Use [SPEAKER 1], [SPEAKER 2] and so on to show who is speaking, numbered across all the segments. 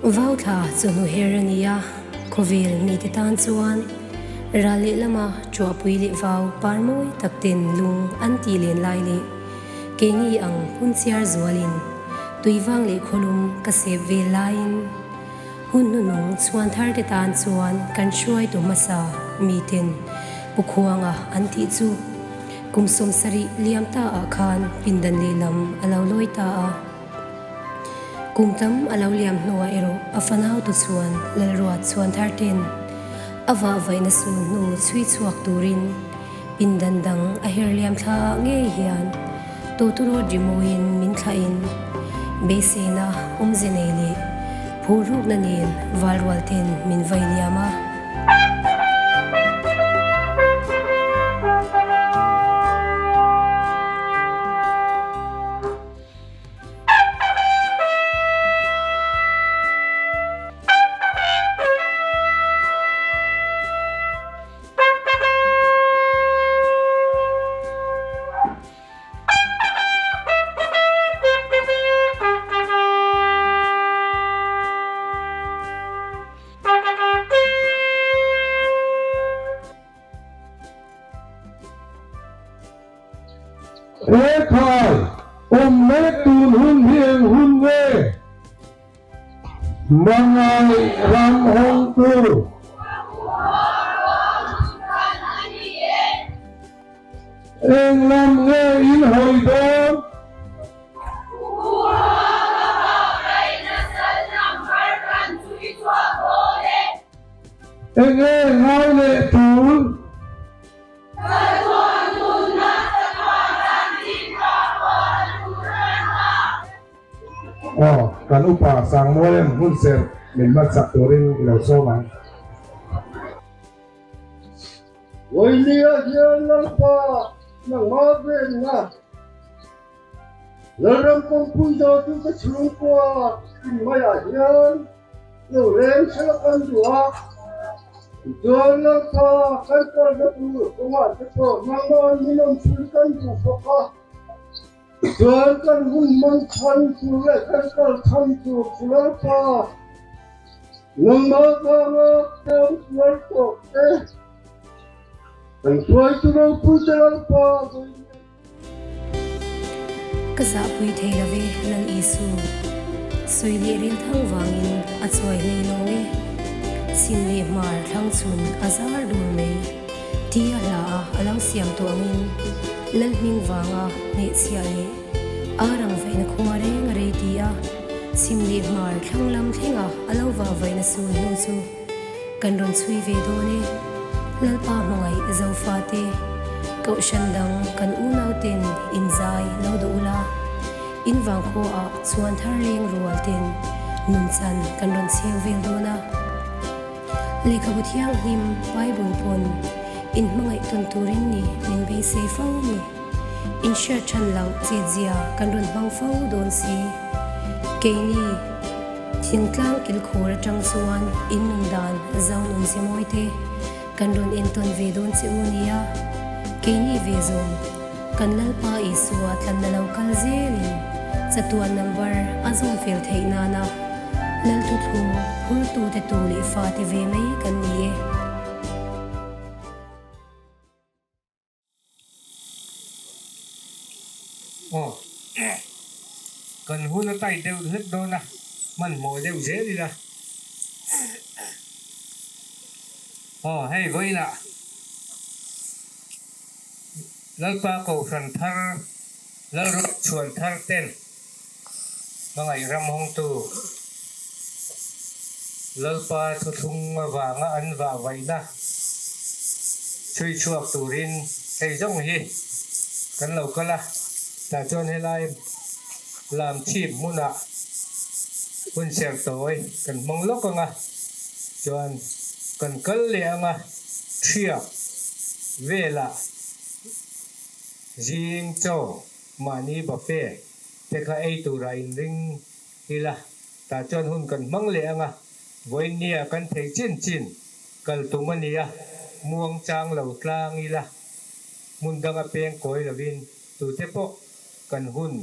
[SPEAKER 1] Vauthla chawhnu her a ni a, khawvel mite tan chuan ral lehlama ṭuahpui leh vau par mawi tak ten lung an tih len lai leh keini ang hun chiar zualin tuivang leh khawlum ka sep vel laiin hun hnuhnung chhuan thar te tan chuan kan hruaitu hmasa miten Pu Khuanga an tih chu kum 70 liam ta ah khan pindan lehlam a lo lawi ta a. Kum tam a lo liam hnuah erawh a fanautu chuan Lalruat chhuan thar ten a vahvaihna sul hnu chhui chhuak turin pindan dang a her liam thla ah ngei hian tawturawt rimawiin min thlahin beiseina awmze nei leh phurrukna nen valrual ten min vai liam a.
[SPEAKER 2] E khai, awm mek tun hun hi eng hun nge? Hmangaih ram hawngtu. Eng lam nge in hawi dawn? Eng nge ngai leh tul? Aw, kan upa Sangmuaia'n hun serh min hmansak turin i lo sawm ang.
[SPEAKER 3] Vawinia hian Lalpa nangmah venna Lalram kawngpui zawh chu ka chhungkua in maiah hian lo leng sela kan duh a, tichuan Lalpa kan kalna tur kawngah te pawh nangmah min awmpui kan duh bawk a, tichuan kan hun man chhan tur leh kan kal chhan tur chu Lalpa nangmah vanga kawng sual tawh te kan hruaitu ropui te Lalpa vawiin
[SPEAKER 1] Ka zahpui thei lo ve Lal Isu. Sawi leh ril thang vangin a chuai hlei lawng e. Chhim leh hmar thlang chhun a zar dur mai. Ti a hla a a lo siam tawh angin Lal hming vanga hnehchhiah leh ar ang vaihna khua reng a rei ti a chhim leh hmar thlang lam thlenga a lo vah vaihna sul hnu chu Kan rawn chhui ve dawn e. Lalpa hmangaih Zofate, Kohhran dang kan unau ten in zai lo duh ula, in vangkhua ah chuan thar leng rual ten nun chan kan rawn chheu vel dawn a. Lehkhabu thianghlim Bible pawn in hmangaih tawn turin ni min beisei fo ni. In hriat than loh chetzia kan rawn hmang fo dawn si. Keini. Thingtlang kilkhawr atang chuan in nun dan zau nun che mawi te kan rawn entawn ve dawn che u nia. Keini ve zawng kan Lalpa Isua tlanna lo kal zelin chatuan number a zawm fel theih nana Lal thuthlung phurtute tu leh fate ve mai kan ni e.
[SPEAKER 4] Aw, kan hun a tight deuh hlek dawn a, hmanhmawh deuh zel ila. Aw, hei vawiinah Lalpa Kohhran thar, Lalruat chhuan thar ten hmangaih ram hawngtu Lalpa thuthlung avanga an vahvaihna chhui chhuak turin hei zawng hi kan lo kal a, tah chuan helai lam chhip hmunah hun serh tawi kan hmang lawk ang a, chuan kan kal leh ang a, thiak velah zing chaw mahni buffet te kha ei tura inring ila, tah chuan hun kan hmang leh ang a, vawiinnia kan theih chin chin kal tum a nia, muang chang lo tlang ila, hmun danga peng kawi lovin tute pawh kan hun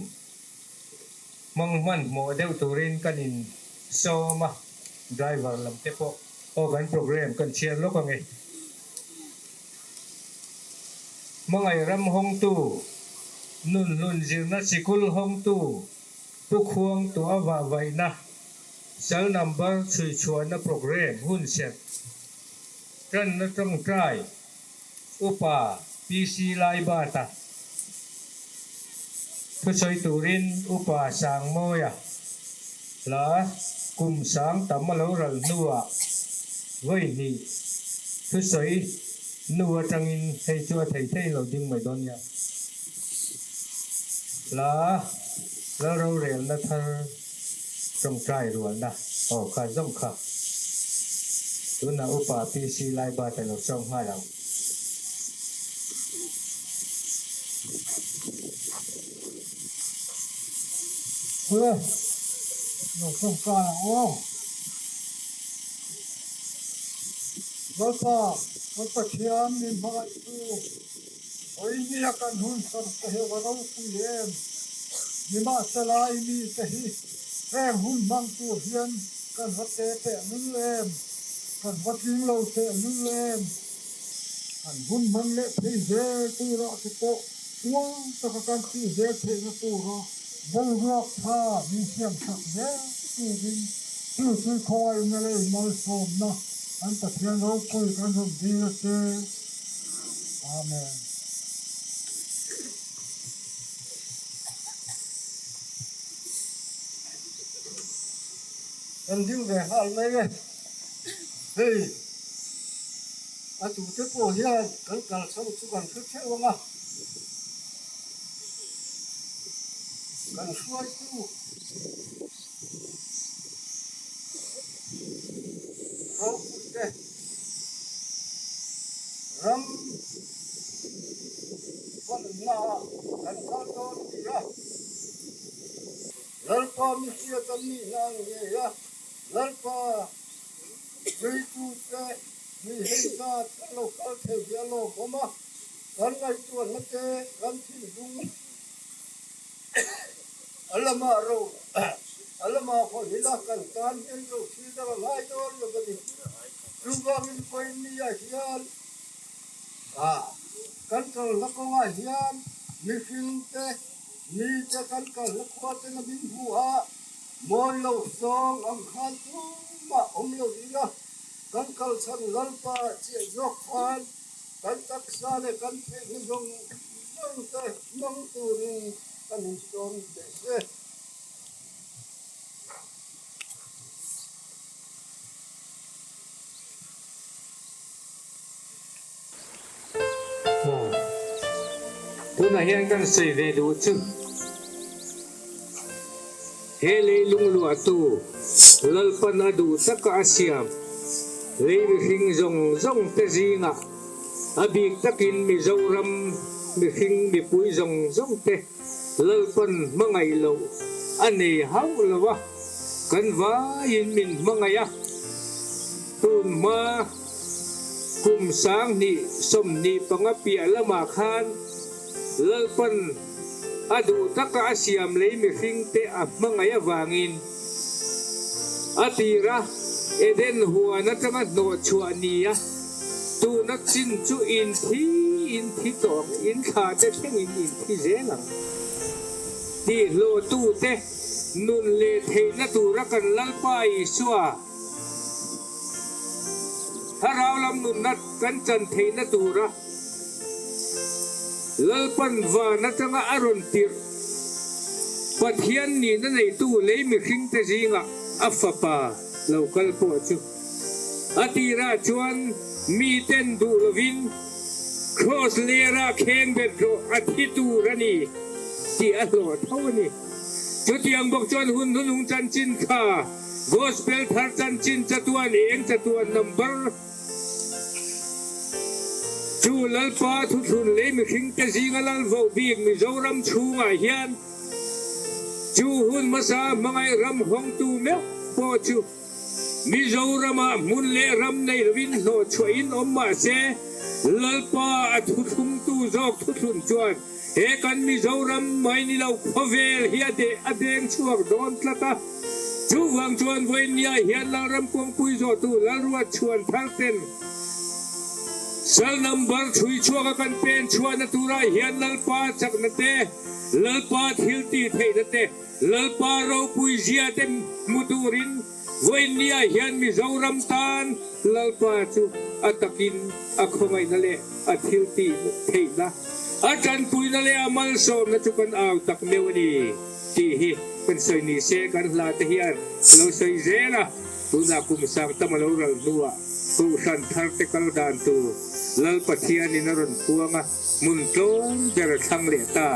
[SPEAKER 4] hmang hmanhmawh deuh turin kan insawm a. Driver lam te pawh aw kan program kan chhiar lawk ang e. Hmangaih ram hawngtu, Nunhlun zirna sikul hawngtu, Pu Khuang tu a vahvaihna, Sal number chhui chhuahna program hun serh tanna tawngtai Upa PC Laibata thusawi turin Upa Sangmawia hla kum sang tam a lo ral hnuah vawi hnih thusawi nu atangin hei chu a thei thei lo ding mai dawn nia. Hla Lalrorelna thar tawngtai rualna aw kha zawng kha tunah Upa PC Laibata lo sawm nghal ang.
[SPEAKER 3] Ule, lo sawm nghal ang aw. Lalpa, kan Pathian min hmangaihtu. Vawinia kan hun sarh te hi va ropui em? Nimahsela i mite hi heng hun hmang tur hian kan va te tehlul em? Kan va tling lo tehlul em? Kan hun hman leh phei zel turah te pawh uang taka kan tih zel theihna tura boruak tha min siamsak zel turin chu chu khawngaihna leh inmalsawmna kan Pathian ropui kan rawn dil a che. Amen.
[SPEAKER 5] Kan ding ve nghal mai e. Hei a tute pawh hian kan kalchho chu kan hre theuh ang a, kan hruaitu ropuite Ram valna ah kan kal dawn a ni a, Lalpa mihriat an nihna ang ngei a, Lalpa zuitute mi hei zat kan lo kal thei hi a lawmawm a, kan ngaihtuahna te kan thinlung a lamah ro a lamah hawhila kan tan hian ro thil dang a ngai dawn lo a ni. Chuvangin Pawimia hian kan kalna kawngah hian mihringte, mite kan kalna khua ten a min hmu a, mawi lo sawng ang khan tumah awm lo ila kan kalchhan Lalpa chiah zawk khan kan taksa leh kan theihna zawng zawng te hmang turin kan insawm teh se.
[SPEAKER 4] Tunah hian kan sawi ve duh chu he lei lungluahtu Lalpan a duh taka a siam lei mihring zawng zawng te zingah a bik takin Mizoram mihring mipui zawng zawng te Lalpan hmangaih loh a nei hauh lo a, kan vaiin min hmangaih a. Tun hma kum 2025 piah lamah khan Lalpan a duh taka a siam lei mihringte a hmangaih avangin a tir a, Eden huan atanga hnawhchhuah ni a, tuna chin chu inthi inthi tawh ang, inthla te thlengin inthi zel ang. Tihhlawhtute nun leh theihna tura kan Lalpa Isua thlarau lam nunna kan chan theihna tura Lalpan van atanga a rawn tirh Pathian nihna neitu lei mihringte zingah a Fapa lo kal pawh chu a tirah chuan miten duh lovin Kraws lera kheng bet rawh a thi tur a ni tih a hlawh tho a ni. Chutiang bawk chuan hun hnunung chanchin kha Gospel thar chanchin chatuan eng chatuan number Chu Lalpa thuthlun lei mihringte zinga lal voh bik Mizoram chhungah hian chu hun hmasa hmangaih ram hawngtu meuh pawh chu Mizoramah hmun leh ram nei lovin hlawhchhuahin awm mah se Lalpa a thuthlungtu zawk thuthlun chuan he kan Mizoram mai ni lo khawvel hi a deh a deng chhuak dawn tlat a. Chuvang chuan vawinia hian Lalram kawngpui zawhtu Lalruat chhuan thar ten Sal number chhui chhuaka kan pen chhuahna turah hian Lalpa chakna te, Lalpa thil tih theihna te, Lalpa ropui zia te hmu turin vawinia hian Mizoram tan Lalpa chu a takin a khawngaihna leh a thil tih theihna, a tanpuina leh a malsawmna chu kan au tak meuh a ni tih hi kan sawi ni se kan hla te hian a lo sawi zel a, tunah kum sang tam a lo ral hnuah Kohhran thar te kal dan tur Lal Pathianin a rawn puang a, hmun tlawm ber a thlang leh ta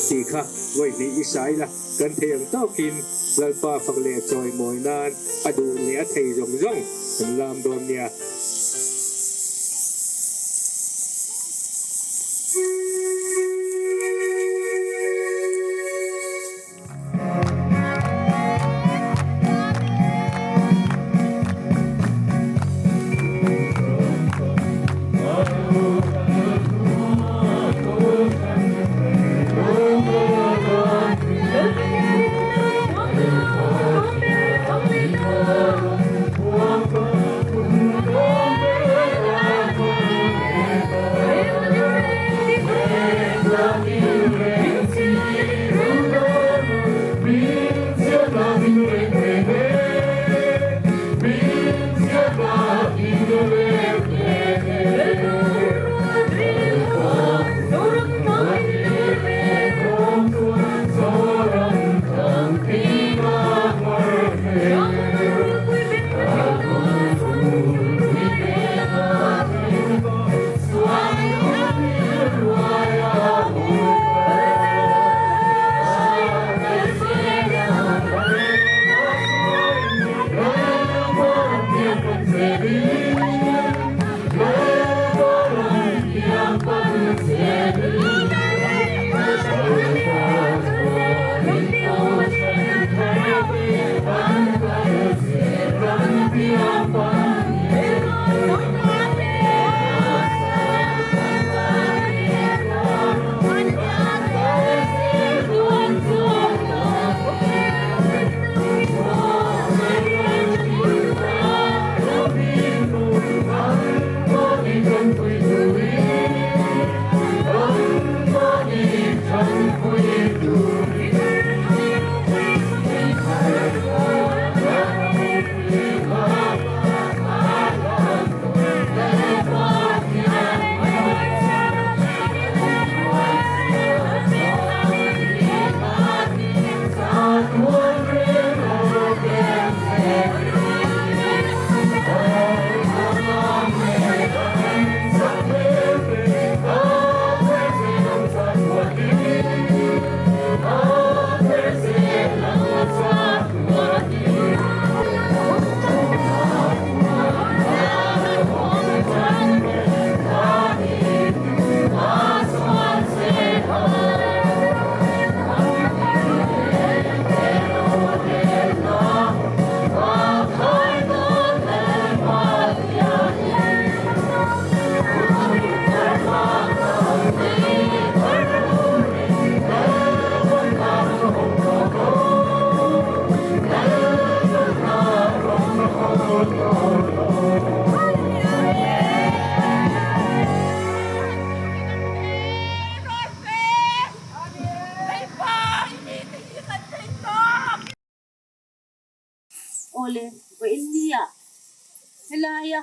[SPEAKER 4] tih kha vawi hnih i sai la, kan thei ang tawkin Lalpa fak leh chawimawi nan a duh leh a thei zawng zawng kan lam dawn nia.
[SPEAKER 6] Awle, vawiin nia helaia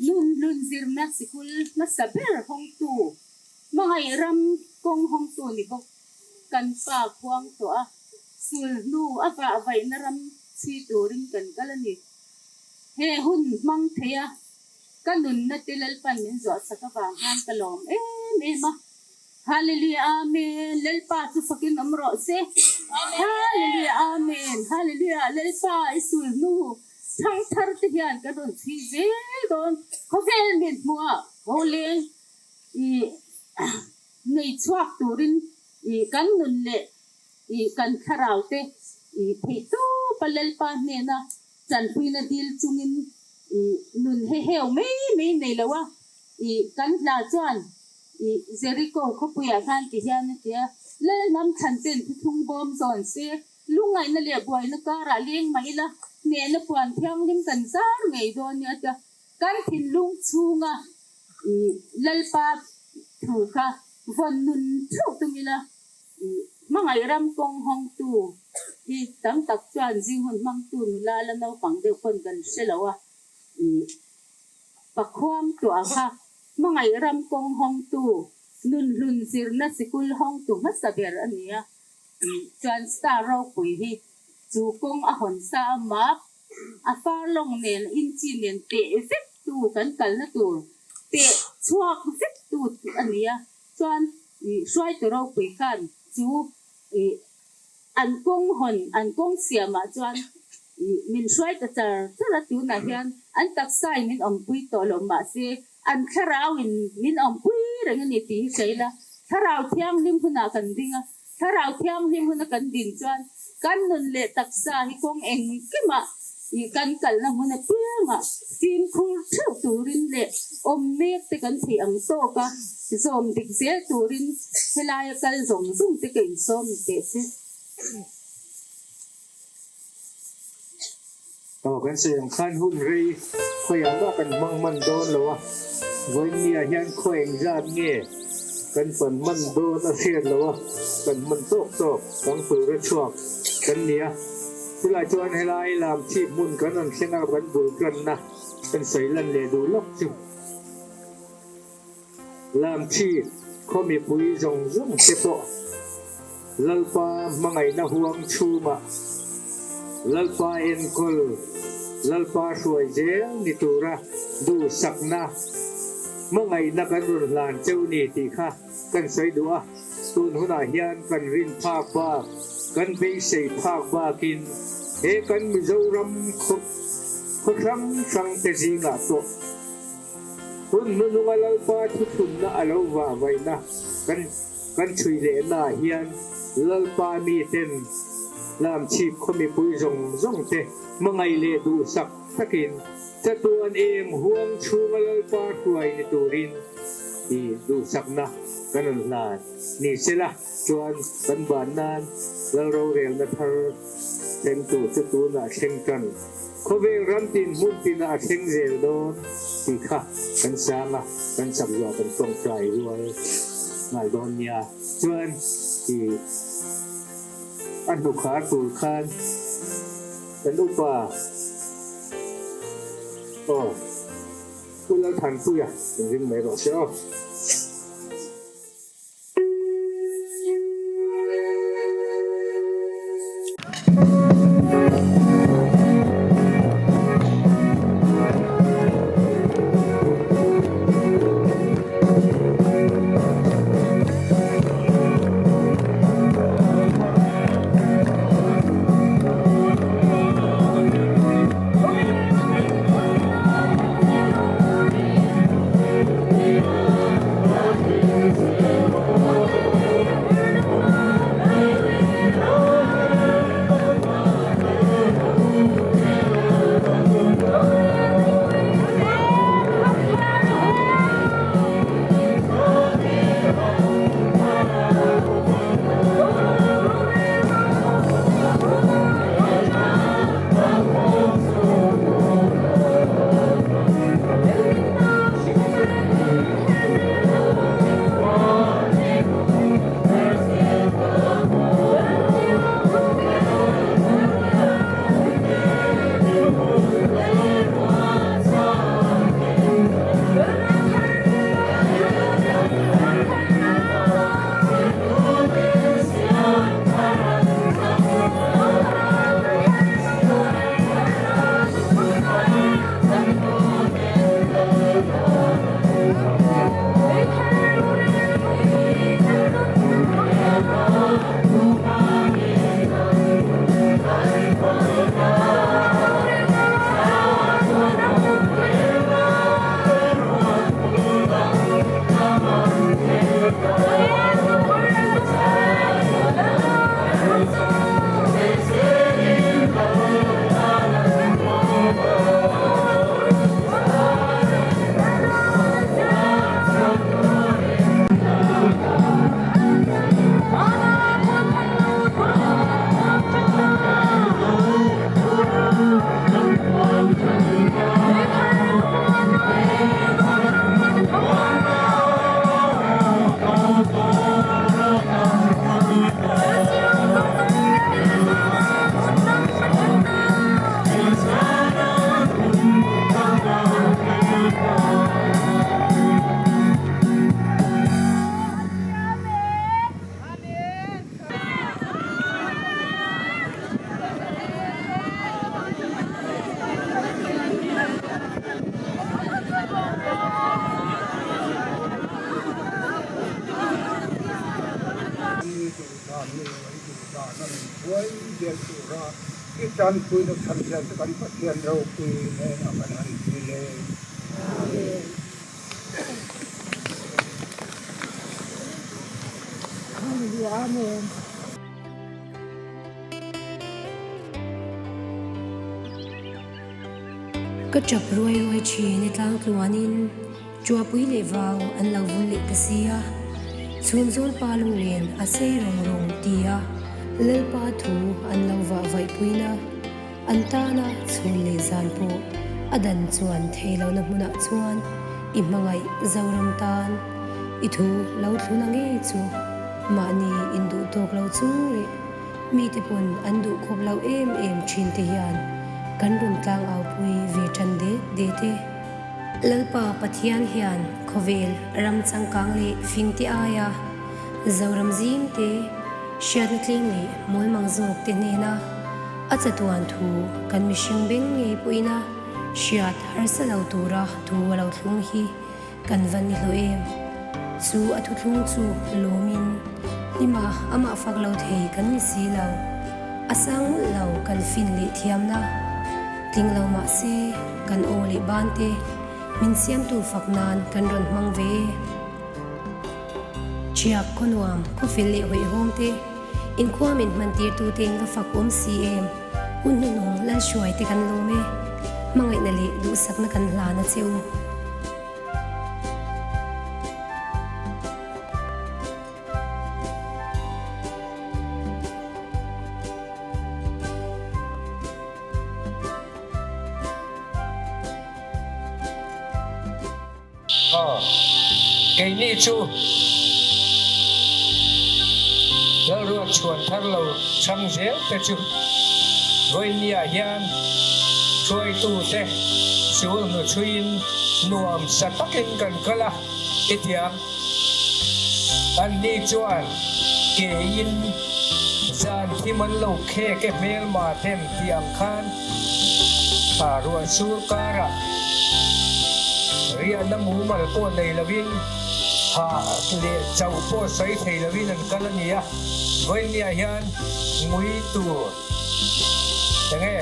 [SPEAKER 6] nun hlun zirna sikul hmasa ber hawngtu, hmangaih ram kawng hawngtu ni bawk kan pa khuang tawh a, sul hnu a vah vaihna ram chhui turin kan kal a ni. He hun hmang thei a, ka nunna te Lalpan min zuahsak avang khan ka lawm em em a. Hallelujah Amen Lalpa chu fakin awm rawh se Hallelujah Amen Hallelujah Lalpa i sul hnu thang thar te hian kan rawn chhui zel dawn khawvel min hmuh a ho leng i nei chhuak turin i kan nun leh i kan thlarau te i theih tawp a Lalpa hnena tanpuina dil chungin i nun he heu mai mai nei lo a i kan hla chuan i Jericho khawpuiah khan ti hian a ti a, Lalhnam thlan ten thuthlung bawm zawn se, Lungngaihna leh buaina karah leng mah ila hnehna puan thianghlim kan zar ngei dawn nia tia kan thinlung chhunga Lalpa thu kha vawn nun theuh tum ila hmangaih ram kawng hawngtu hi tam tak chuan zing hun hmangtu nula la naupang deuh pawn kan hre lo a. Pakhuang tuah kha hmangaih ram kawng hawngtu nunhlun zirna sikul hawngtu hmasa ber a ni a. Chuan star ropui hi chu kawng a hawn sa a map a far lawng nen inchi nen teh vek tu kan kalna tur teh chhuak vek tu a ni a. Chuan hruaitu ropui khan chu an kawng hawn an kawng siamah chuan min hruai ta char char a, tunah hian an taksain min awmpui tawh lo mahse an thlarauin min awmpui reng a ni tih hi hria ila, thlarau thianghlim hunah kan ding a, thlarau thianghlim huna kan din chuan kan nun leh taksa hi kawng engkimah kan kalna hmun apiangah fimkhur theuh turin leh awm mek te kan theih ang tawk a, zawm dik zel turin helaia kal zawng zawng te ka insawm ni teh se.
[SPEAKER 4] Aw kan sawi ang khan hun rei khawiah mah kan hmang hman dawn lo a, vawiinniah hian khaw engzat nge kan pan hman dawn a hriat lo a, kan hman tawk tawk kan tur a chhuak kan ni a, chulai chuan helai lam chhip hmun kan rawn thleng a kan bul tanna kan sawi lan leh duh lawk chu. Lamchhip khaw mipui zawng zawng te pawh Lalpa hmangaihna huang chhungah Lalpa enkawl, Lalpa hruai zel ni tura duhsakna hmangaihna kan rawn hlan cheu ni tih kha kan sawi duh a. Tun hunah hian kan rin phak bak, kan beisei phak bakin he kan Mizoram khaw hrang hrang te zingah pawh, Hun hnununga Lalpa thuthunna a lo vah vaihna kan kan chhui lehnaah hian Lalpa miten Lamchhip khaw mipui zawng zawng te hmangaih leh duhsak takin chatuan eng huang chhunga Lalpa hruai ni turin i duhsakna kan rawn hlan ni sela chuan kan ban nan Lal rorelna thar thlengtu chu tunah thleng tan. Khawvel ram tin hmun tinah a thleng zel dawn tih kha kan sang a, kan chak zuah kan tawngtai rual nghal dawn nia. Chuan i a hnukhar tur khan kan upa aw Pu Lalthanpuia inring mai rawh se aw.
[SPEAKER 7] zel tura i tanpuina chhan hian kan Pathian ropui hnenah kan han dil e. Amen.
[SPEAKER 8] Amen.
[SPEAKER 1] Ka tap ruai ruai thin i tlang tluanin Chuapui leh vau an lo vul leh ta si a, chhun zawl pa lunglen a sei rawng rawng ti a Lalpa thu an lo vah vaihpuina an tana chhun leh zan pawh a dan chuan thei lohna hmunah chuan i hmangaih Zoram tan i thu lo thluna ngei chu mahni induh tawk lo chung leh mite pawn an duh khawp lo em em thin te hian kan rawn tlangaupui ve tan det det e. Lalpa Pathian hian khawvel ram changkang leh fingte aia Zoram zingte hriatna tlem leh mawlmang zawk te hnena a chatuan thu kan mihring beng ngei pawhina hriat harsa lo tura thu a lo thlung hi kan va ni hlawh em? Chu a thuthlung chu lawmin hlima amah fak lo thei kan ni si lo. A sang mawlh lo kan fin leh thiamna tling lo mah se kan aw leh ban te min siamtu fak nan kan rawn hmang ve. Ṭhiak khaw nuam, khaw fel leh hawihhawm te, inkhua min hman tirtu te in va fak awm si em? Hun hnuhnung Lalhruai te kan lawm e, hmangaihna leh duhsakna kan hlan a che u.
[SPEAKER 4] Aw, keini chu Lalruat chhuan thar lo chhang zel te chu vawinia hian hruaitute sul hnuchhuiin nuam sa takin kan kal a, hetiang Anni chuan keiin zan thim an lo khek e hmelma ten tih ang khan ruah sur karah riahna mumal pawh nei lovin hah leh chauh pawh sawi thei lovin an kal a ni a. Vawinia hian ngui tur enge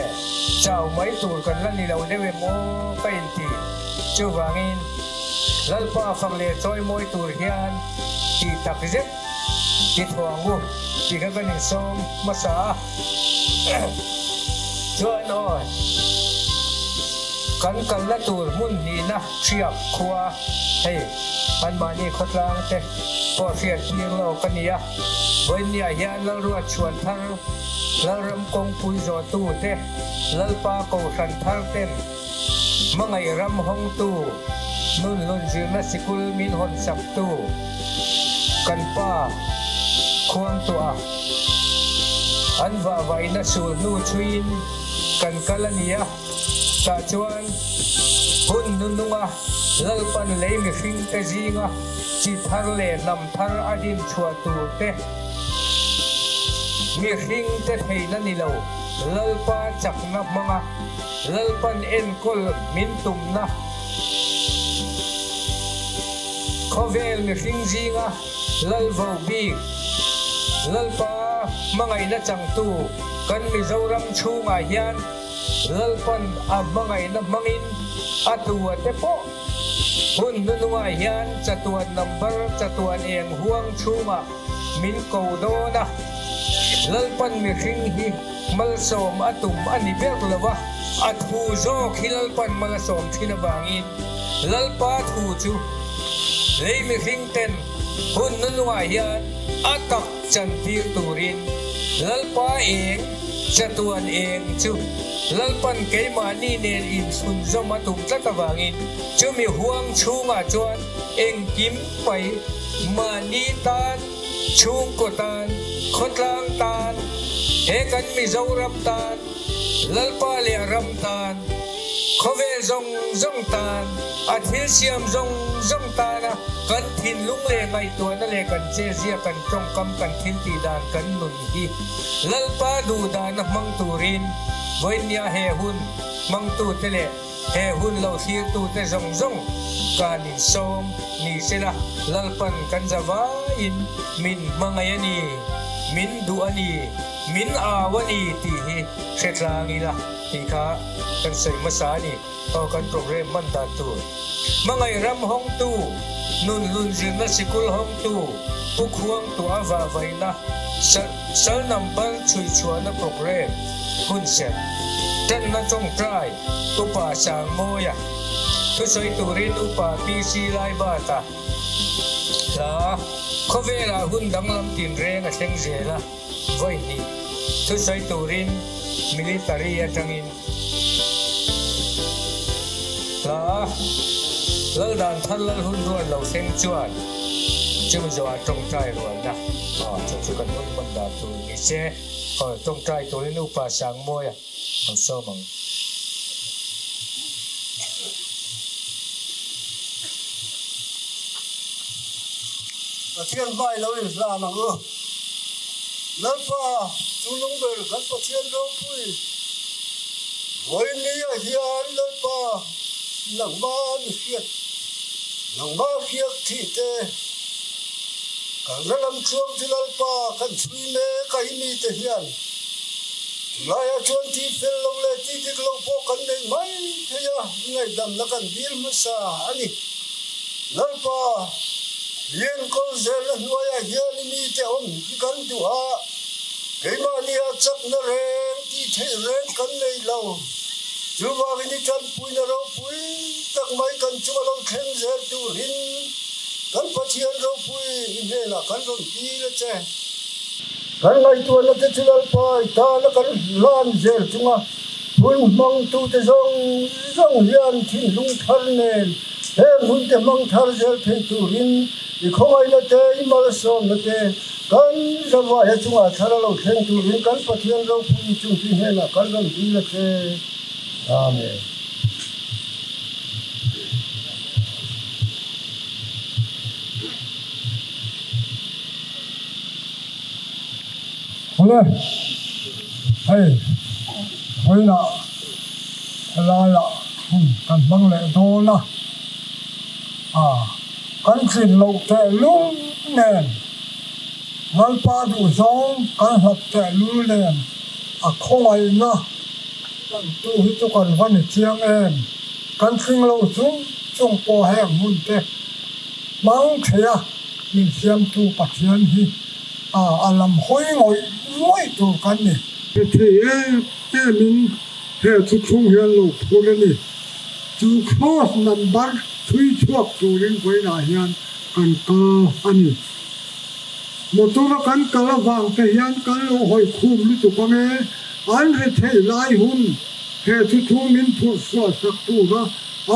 [SPEAKER 4] chau mai tur kan la ni lo deuh em aw ka inti. Chuvangin. Lalpa fak leh chawi mawi tur hian tih tak zet i thuang u tih kha kan insawm hmasa a. Chuan aw, kan kalna tur hmun hnihna hriak khua hei anmahni khawtlang te pawh hriat tir lawk a ni a. Vawiinniah hian Lalruat chhuan thar, Lalram kawngpui zawhtu te, Lalpa Kohhran thar ten, Hmangaih ram hawngtu, nun hlun zirna sikul min hawn saktu, kan pa khuangtuah an vahvaihna sul hnu chhuiin kan kal a ni a, tah chuan hun nununga Lalpan lei mihringte zinga chi thar leh hnam thar a din chhuah tur te, mihringte theihna ni lo Lalpa chakna hmanga Lalpan enkawl min tumna khawvel mihring zinga Lalvo bik, Lalpa hmangaihna changtu kan Mizoram chhungah hian Lalpan a hmangaihna hmangin a tua te pawh hun hnunungah hian chatuan number chatuan eng huang chhungah min ko dawn a, Lalpan mihring hi malsawm a tum a ni ber lo va, a thu zawk hi Lalpan mal a sawm thin avangin Lalpa thu chu lei mihring ten hun nunungah hian a tak chantir turin Lalpa eng chatuan eng chu Lalpan keimahni nen inchhunzawm a tum tlat avangin chumi huang chhungah chuan engkim pai mahni tan, chhungkaw tan, khawtlang tan, he kan Mizoram tan, Lalpa leh a ram tan, khawvel zawng zawng tan, a thil siam zawng zawng tana kan thinlung leh ngaihtuahna leh kan chezia, kan tawngkam, kan thiltih dan, kan nun hi Lalpa duhdana hmang turin vawinia he hun hmangtute leh He hun lo thlirtute zawng zawng kan insawm ni sela, Lalpan kan za vaiin min hmangaih a ni, min duh a ni, min au a ni tih hi hre tlang ila tih kha kan sawi hmasa a ni. Aw kan program hman dan tur. Hmangaih ram hawngtu, nun hlun zirna sikul hawngtu, Pu Khuang tuah vahvaihna, sal number chhui chhuahna program, hunserh, tanna tawngtai, Upa Sangmawia, thusawi turin Upa PC Laibata, hla, khawvelah hun danglam tinreng a thleng zel a, vawi hnih, thusawi turin military atangin. Hla Lal dan thar lal hun ruat lo thleng chuan chumi zawhah tawngtai rualna chu chu kan hun hman dan tur ni se aw tawngtai turin Upa Sangmawia lo sawm ang.
[SPEAKER 5] Pathian hmai lo inhlan ang u. Lalpa, chu nung ber kan Pathian ropui vawinia hian Lalpa nangma mi hriat, nangma hriak thih te, kan la lam chuang chu Lalpa kan chhui mek a i mite hian tunlaiah chuan tih fel lo leh tih dik lo pawh kan nei mai thei a, ngaihdamna kan dil hmasa a ni. Lalpa, Liankawl zelna hnuaiah hian i mite awm hi kan duh a, keimahnia chakna reng tih theih reng kan nei lo. Chuvangin i tanpuina ropui tak mai kan chunga lo thleng zel turin kan Pathian ropui i hnenah kan rawn dil a che. Kan ngaihtuahna te chu Lalpa i tana kan hlan zel chunga hun hmangtute zawng zawng hian thinlung thar nen Heng hun te hmang thar zel thei turin i khawngaihna te, i malsawmna te kan zavai a chungah thar a lo thleng turin kan Pathian ropui chungtui hnenah kan rawn dil a che. Amen.
[SPEAKER 7] Awle, hei vawiinah helaiah hun kan hmang leh dawn a, ah kan tlin loh tehlul nen, Lalpa duhzawng kan hlap tehlul nen a khawngaihna tantu hi chu kan va ni chiang em, kan tling lo chung chung pawh heng hmun te hmang thei a min siamtu Pathian hi. A lam hawi ngawih ngawih tur kan ni. Thei em emin he thuthlung hian lo phur a ni. Chu cross number chhui chhuak turin vawiinah hian kan kal a ni. Motor a kan kal avang te hian kan lo hawi khum lutuk ang e, an ri thei lai hun he thuthlung min phurh suah sak tura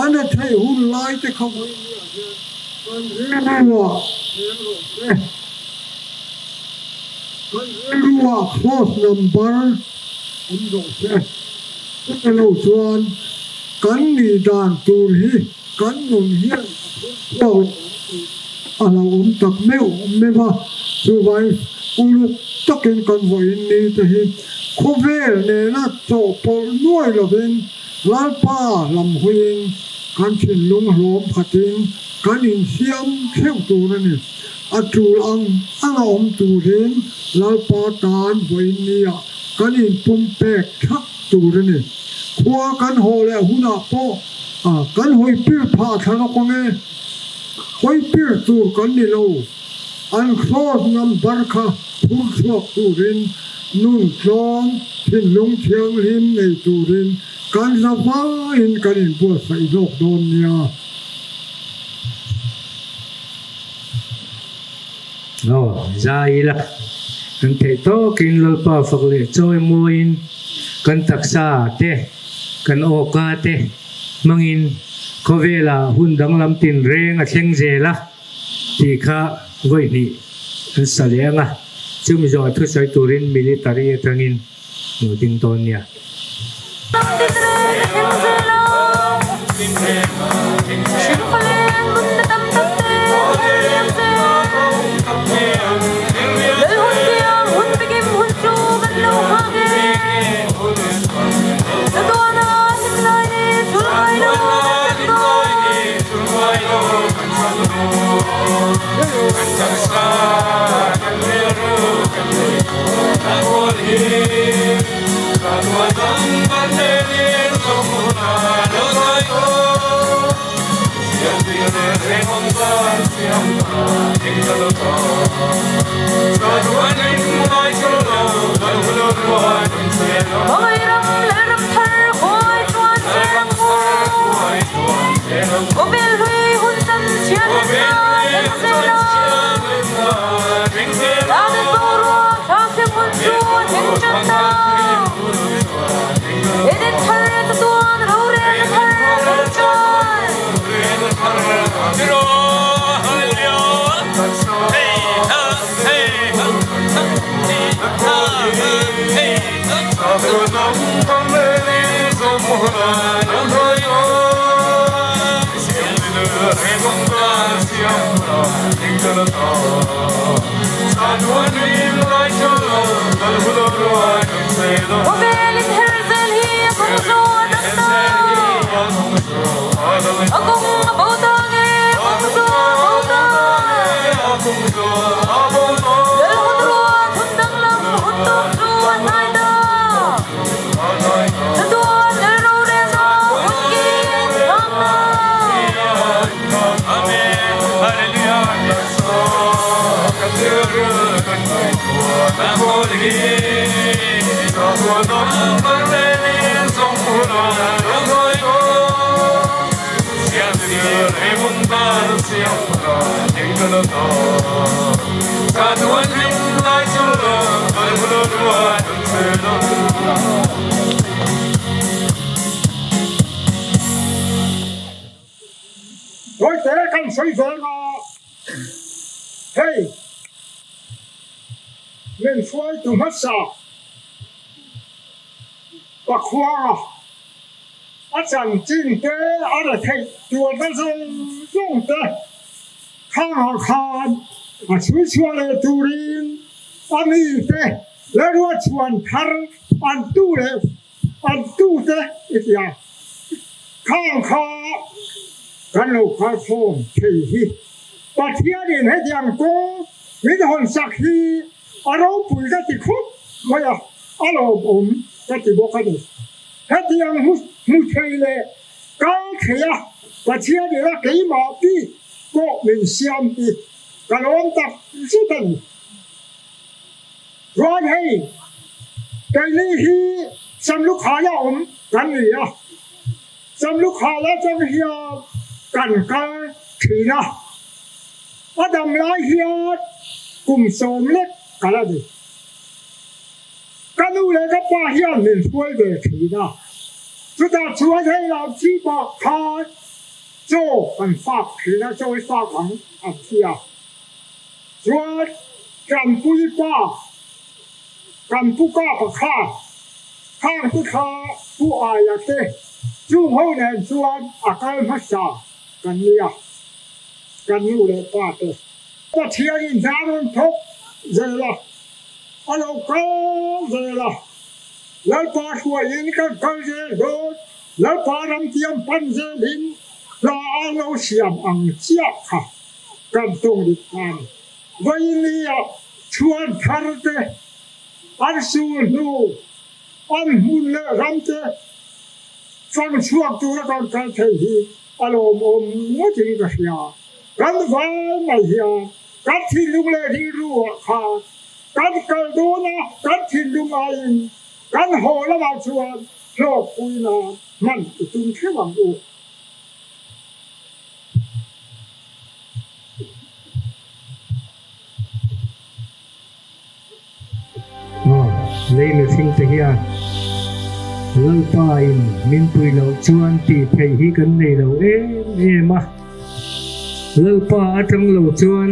[SPEAKER 7] an ri thei hun lai te kha vawiinah hian kan rilruah heng rawh se. Kan rilruah cross number awm zawh se, chumi lo chuan kan nih dan tur hi kan nun hian a phur chhuak lo ang tih a hlauhawm tak meuh meuh a. Chuvangin uluk takin kan vawiin ni te hi khawvel nena chawhpawlh nuai lovin Lalpa lam hawiin kan thinlung hlawm khatin kan insiam theuh tur a ni. A tul ang ang a awm turin Lalpa tan vawiin nia kan inpumpek thak tur a ni. Khua kan haw leh hunah pawh kan hawi pir phah thla rawk ang e. Hawi pir tur kan ni lo. An cross number kha phur chhuak turin nun tlawm thinlung thianghlim nei turin kan zavaiin kan inbuatsaih zawk dawn nia.
[SPEAKER 4] Aw, zai ila, kan theih tawkin Lalpa fak leh chawi mawiin kan taksa te, kan awka te hmangin khawvelah hun danglam tinreng a thleng zel a tih kha vawi hnih an sa leh ang a, chumi zawh a thusawi turin military atangin lo ding dawn nia.
[SPEAKER 7] Tawite kan sawi zel nga hei min hruaitu hmasa Pakhuanga a chanchin te a ra theih tuarna zawng zawng te khangah khan a chhui chhuah leh turin a mite leh ruatchhuan thar an tu leh An tute i ti a, khang kha kan lo kharkhawm thei hi. Pathianin hetiang kawng min hawn sak hi a ropui ka ti khawp mai a, a lawmawm ka ti bawk a ni. Hetiang hmu thei leh kal thei a Pathianin a keimah bik pawh min siam hi ka lawm tak zet a ni. Chuan hei, keini hi Samlukhaia awm kan ni a, Samlukhaia atang hian kan kal thin a, a dam lai hian kum sawm lek kal a ni. Ka nu leh ka pa hian min hruai ve thin a, chutah chuan hei lo chipah khan chaw kan fak thin a, chaw i fak ang an ti a. Chuan Ṭanpui pa kan pu kapa kha khang te kha pu aia te chung ho nen chuan a kal hmasa kan nia kan nu leh pa te. Pathianin hna rawn thawk zel a, a lo kal zel a, Lalpa hruaiin kan kal zel dawn, Lalpa ramtiam pan zelin hna a lo siam ang chiah kha. Kan tawng dik khan Vawinia chhuan thar te, an sul hnu, an hmun leh ram te fang chhuak tura kan kal thei hi a lawmawm ngawtin ka hria. Kan vai mai hian kan thinlung leh rilru ah khan kan kal dawn a, kan thinlung aiin kan haw lamah chuan hlawkpuina hman i tum theuh ang u.
[SPEAKER 4] Aw, lei mihring te hian Lalpa in min pui loh chuan tih theih hi kan nei lo em em a. Lalpa atang lo chuan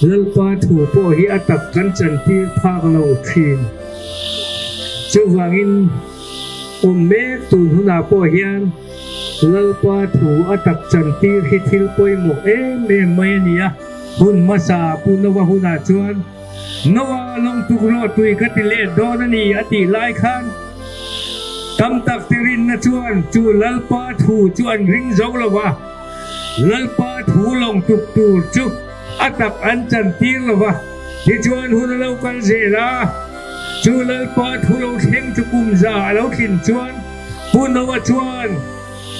[SPEAKER 4] Lalpa thu pawh hi a tak kan chantir phak lo thin. Chuvangin awm mek tun hunah pawh hian Lalpa thu a tak chantir hi thil pawimawh em em mai a ni a, hun hmasa Pu Noa hunah chuan Noa lawng tuk rawh tui ka ti let dawn a ni a tih lai khan tam tak te rinna chuan chu Lalpa thu chu an ring zo lo va, Lalpa thu lawng tuk tur chu a tak an chantir lo va, tichuan hun a lo kal zel a. Chu Lalpa thu lo thleng chu kum za a lo thlin chuan Pu Noa chuan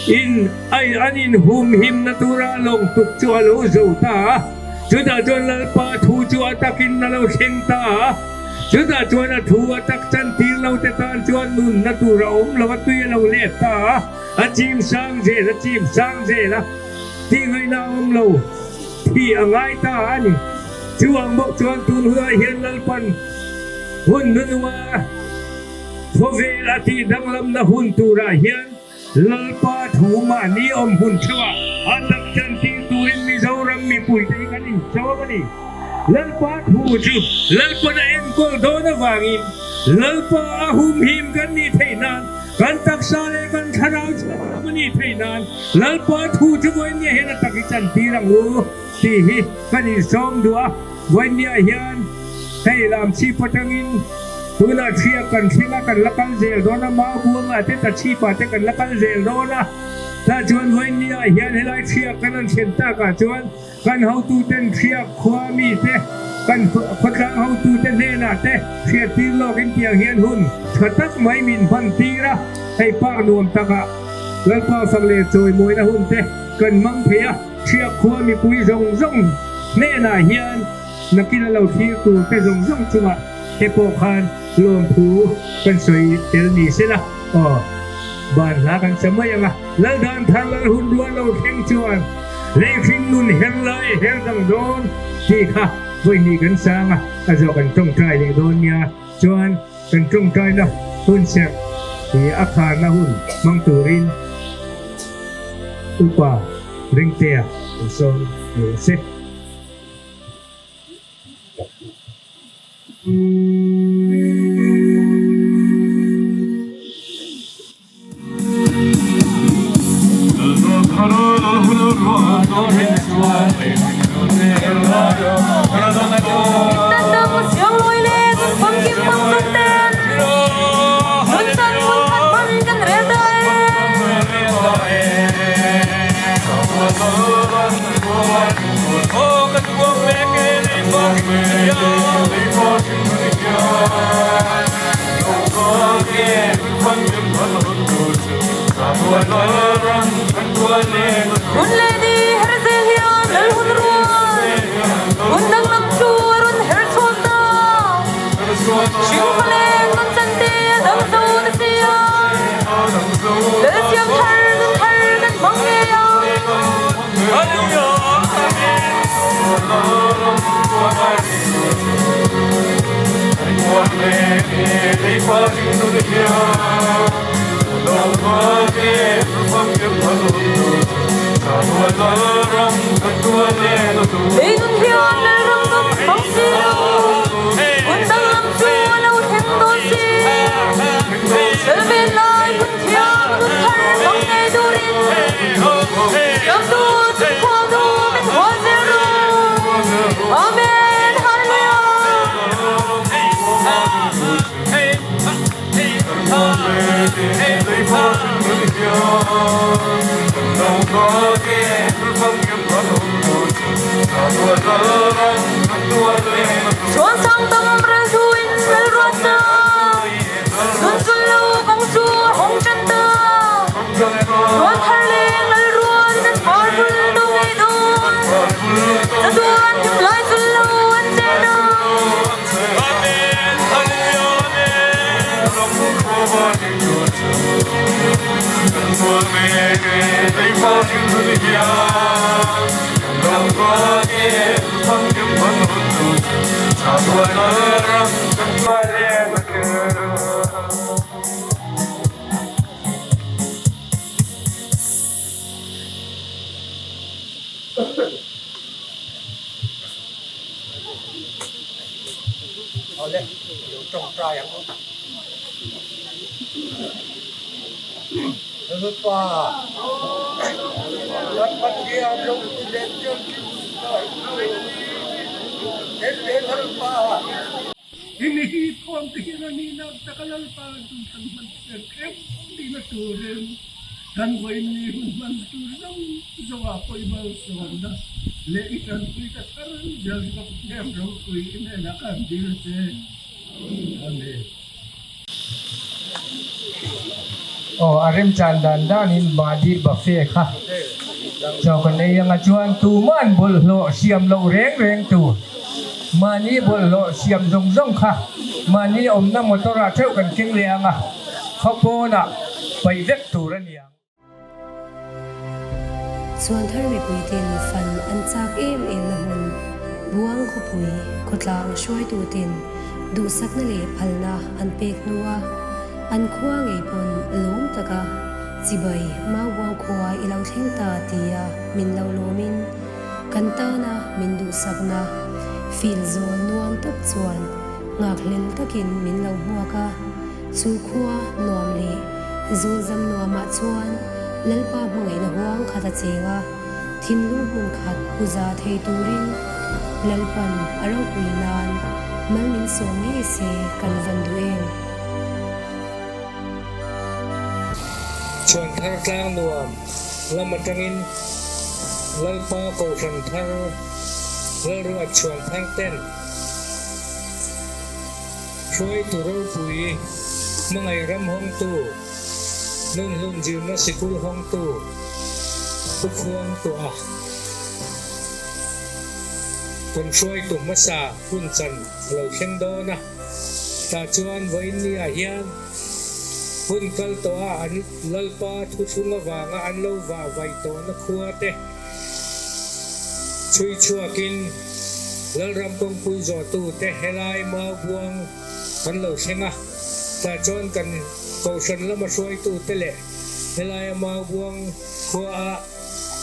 [SPEAKER 4] in ai an inhumhimna tura lawng tuk chu a lo zo ta a. Chutah chuan Lalpa thu chu a takin a lo thleng ta a. Chutah chuan a thu a tak chantir lo te tan chuan nunna tur a awm lo a, tui a lo let ta a. A chim sang zel a chim sang zel a, tih ngaihna a awm lo thih a ngai ta a ni. Chu ang bawk chuan tun hunah hian Lalpan hun hnuhnunga khawvel a tih danglamna hun turah hian Lalpa thu mahni awm hun theuhah a tak chantir turin Mizoram mipuite hi kan inchawm a ni. Lalpa thu chu Lalpan a enkawl dawn avangin Lalpa a humhim kan nih theih nan Kan taksa leh kan thlarau chhuak a nih theih nan Lalpa thu chu vawinia hian a tak i chantir ang u tih hi kan insawm duh a. Vawinia hian hei lam chhip atangin tunah thliak kan thleng a, kan la kal zel dawn a, mau buangah te tachhipah te kan la kal zel dawn a. Tah chuan vawinia hian helai thliak kan rawn thlen takah chuan Kan hotuten hriak khua mite, kan khawtlang hotute hnenah te hriattir lawkin tiang hian hun tha tak mai min hman tir a, hei park nuam takah Lalpa fak leh chawimawina hun te kan hmang thei a, hriak khua mipui zawng zawng hnenah hian nakin a lo thlir tur te zawng zawng chungah te pawh khan lawmthu kan sawi tel ni sela aw ban hla kan sa mai ang a, Laldan thar lal hun rual lo thleng chuan Leihring nun her lai her dang dawn tih kha vawihnih kan sang a, a zawh kan tawngtai leh dawn nia. Chuan kan tawngtaina hun serh hi a kharna hun hmang turin Upa Ringtea kan sawm ni se.
[SPEAKER 5] Awle, lo tawngtai ang u. Lalpa, kan Pathian lo ti leh chiang kim ta Ente Lalpa.
[SPEAKER 3] Hemi hi thawm te hian a nihna taka Lalpa tun kan hman tel kher tihna turin kan vawiin hun hman tur zawng zawngah pawh i malsawmna leh i tanpui ka thar zel chu ka Pathian ropui i hnenah ka han dil che.
[SPEAKER 5] a ni.
[SPEAKER 4] Aw, a remchan dan danin Mahdi buffet kha chaw kan ei anga chuan tuma'n bawlhhlawh siam loh reng reng tur, mahni bawlhhlawh siam zawng zawng kha mahni awmna motor ah theuh kan keng leh anga khaw pawnah paih vek tur a ni ang.
[SPEAKER 1] Chuanthar mipuite'n fan an chak em em na hmun, Buang khawpui khawtlang hruaitute'n duhsakna leh phalna an pek hnua an khua ngei pawn lawm taka chibai Maubuang khua i lo thleng ta tia min lo lawmin kan tana min duhsakna feel zawl nuam tak chuan nghakhlel takin min lo hmuak a. Chu khua nuam leh Zulzam nuamah chuan Lalpa hmangaihna huang khat a cheng a, thinlung hmun khat pu za thei turin Lalpan a ropui nan mal min sawm ngei se kan van duh em?
[SPEAKER 4] Chhuan thar tlang nuam lam atangin Lalpa Kohhran thar Lalruat chhuan thar ten Hruaitu ropui, hmangaih ram hawngtu, nunhlun zirna sikul hawngtu, Pu Khuang tuah kan hruaitu hmasa hun chan a lo thleng dawn a, tah chuan vawiin ni ah hian hun kal tawh a an Lalpa thuthlung avanga an lo vah vaih tawhna khua te chhui chhuakin Lalram kawngpui zawhtute helai mau buang kan lo thleng a, tah chuan kan Kohhran lama hruaitute leh helaia mau buang khuaa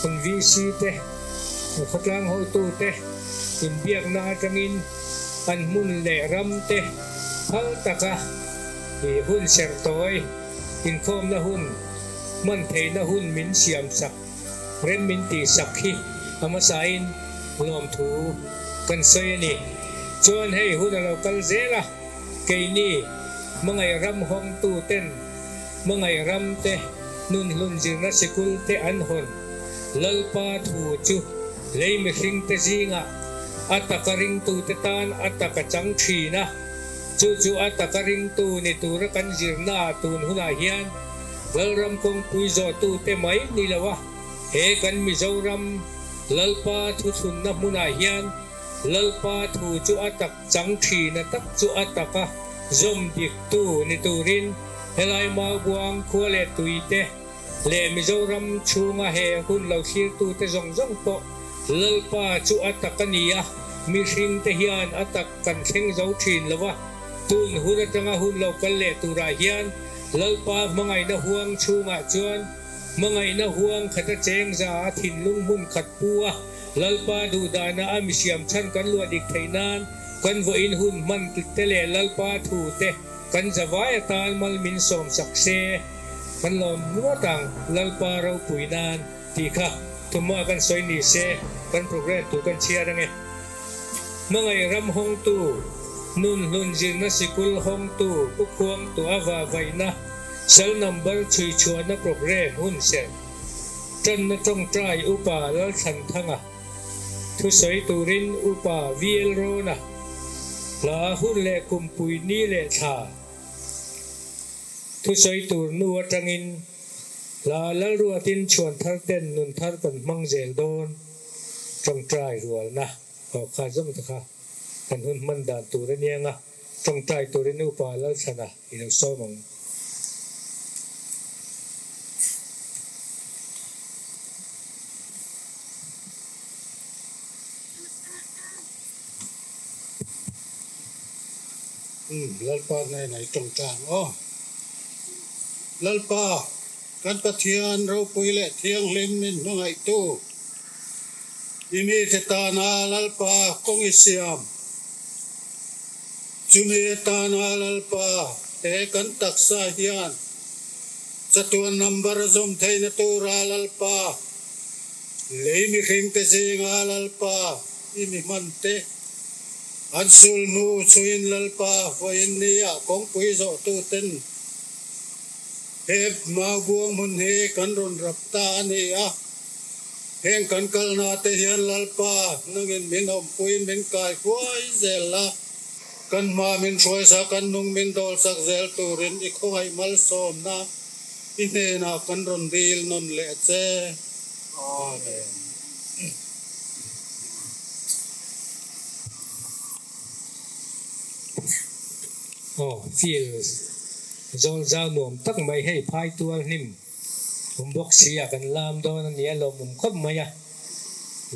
[SPEAKER 4] kan VC te, khawtlang hotute inbiakna atangin an hmun leh ram te phal taka hun serh tawi inkhawmna hun hman theihna hun min siamsak. Rem min tihsak hi a hmasain lawmthu kan sawi a ni. Chuan hei hun a lo kal zel a, keini hmangaih ram hawngtu ten hmangaih ram te nunhlun zirna sikul te an hawn Lalpa thu chu lei mihring te zingah a taka ringtute tan a taka chang thin a, chu chu a taka ringtu ni tura kan zirnaah tun hunah hian Lalram kawngpui zawhtute mai ni lo a, he kan Mizoram Lalpa thuchhunna hmunah hian Lalpa thu chu a tak chang thin a tak chu a taka zawm diktu ni turin helai Maubuang khua leh tuite leh Mizoram chhunga he hun lo thlirtute zawng zawng pawh Lalpa chu a tak a ni a, mihringte hian a tak kan thleng zo thin lo a, tun hun atanga hun lo kal leh turah hian Lalpa hmangaihna huang chhungah chuan hmangaihna huang khata cheng za a thinlung hmun khat pu a, Lalpa duhdana a misiam chhan kan luah dik theih nan kan vawiin hun hman te leh Lalpa thu te kan zavai atan mal min sawm sak se kan lawm ngawt ang Lalpa ropui nan tih kha thumah kan sawi ni se kan program tur kan chhiar ange. Hmangaih ram hawngtu, nunhlun zirna sikul hawngtu Pu Khuang Tuava vaihna cell number chhui chhuahna program hun serh tanna tawngtai Upa Lalthlanthanga thusawi turin Upa VL Rawna hla hun leh kumpui ni leh thla thusawi tur nu atangin hla Lalruatin chhuan thar ten nun thar kan hmang zel dawn. Tawngtai rualna aw kha zawng te kha kan hun hman dan tur a niang a, tawngtai turin Upa Lalthlana i lo sawm ang.
[SPEAKER 5] Umm Lalpa hnenah i tawngtai ang aw. Lalpa Kan Pathian ropui leh thianghlim min hmangaihtu, i mite tana Lalpa kawng i siam. Chumi atana Lalpa he kan taksa hian chatuan number a zawm theihna tura Lalpa lei mihringte zinga Lalpa i mi hmante an sulhnu chhuin Lalpa vawiin nia kawngpui zawhtuten He Maubuang hmun hi kan rawn rap ta a ni a, heng kan kalna te hian Lalpa nangin min awmpuiin min kai huai zel la.
[SPEAKER 9] Kan hma min hruaisa kan nung min dawlsak zel turin i khawngaih malsawmna i hnenah kan rawn dil nawn leh a che. Amen.
[SPEAKER 4] Aw, field zawl zau nuam tak mai hei phai tual hnim awm bawk si a kan lam dawn a nia lawmawm khawp mai a.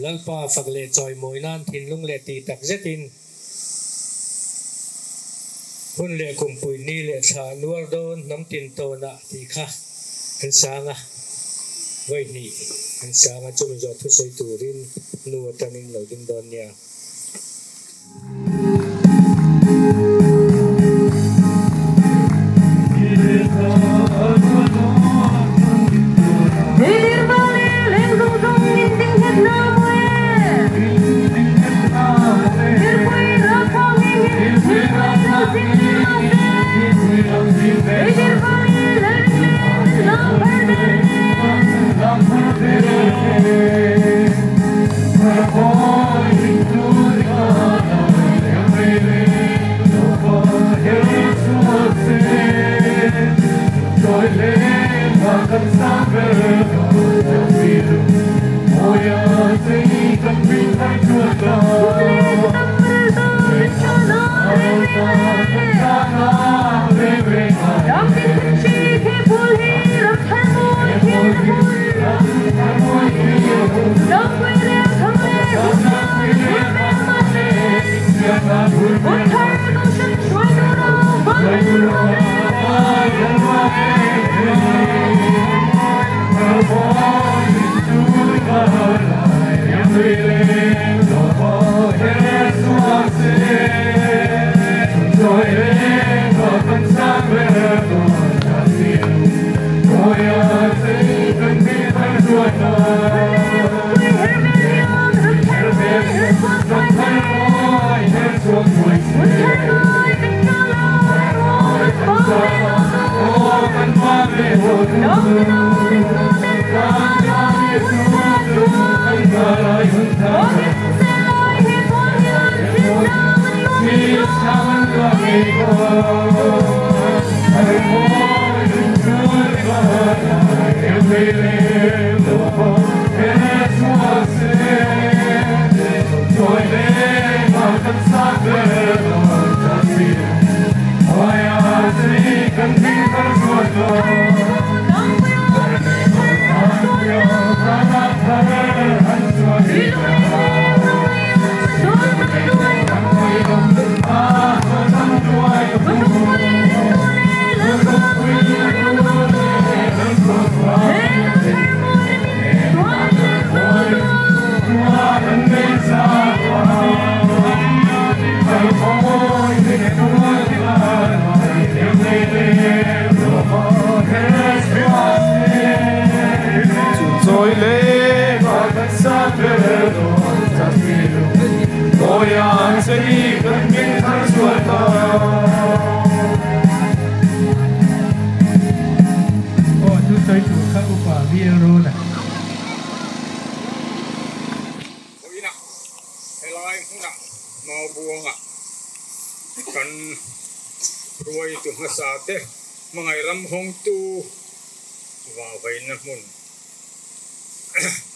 [SPEAKER 4] Lalpa fak leh chawimawi nan thinlung leh tih tak zetin Hun leh kumpui ni leh thla nuar dawn hnam tin tawnah tih kha an sang a, vawi hnih an sang a, chumi zawh thusawi turin nu atangin lo ding dawn nia.
[SPEAKER 10] Vawiinah helai hmunah Maubuangah kan hruaitu hmasa te hmangaih ram hawngtu vahvaina hmun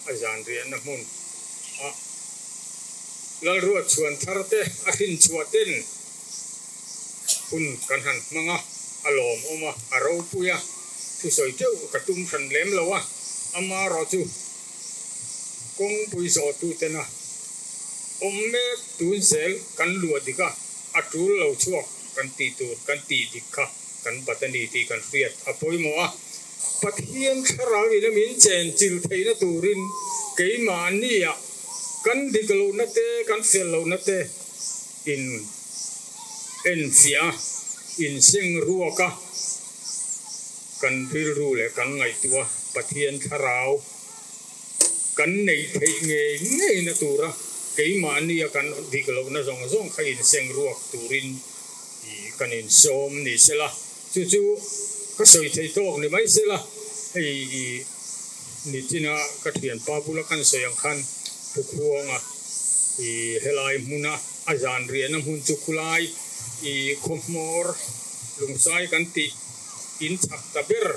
[SPEAKER 10] a zan riahna hmun ah Lalruat chhuan thar te a hrinchhuah ten hun kan han hmang a, a lawmawm a, a ropui a, thusawi teuh ka tum hran lem lo a, amaherawhchu kawngpui zawhtutena awm mek tun zel kan luah dik a, a tul lo chhuak kan tih tur kan tih dik kha kan bat a ni tih kan hriat a pawimawh a. Pathian thlarau ina min chen chil theihna turin keimahnia kan dik lohna te kan fel lohna te in enfiah a, inseng ruak a, kan rilru leh kan ngaihtuah a, Pathian thlarau kan neih theih ngei ngeina tura keimahnia kan dik lohna zawng zawng kha inseng ruak turin kan insawm ni sela, chu chu ka sawi thei tawk ni mai sela, hei i nichina ka thianpa bula kan sawi ang khan Pu Khuanga i helai hmuna a zan riahna hmun chu khulai. I khaw hmawr lungsai kan tih in chhak ta ber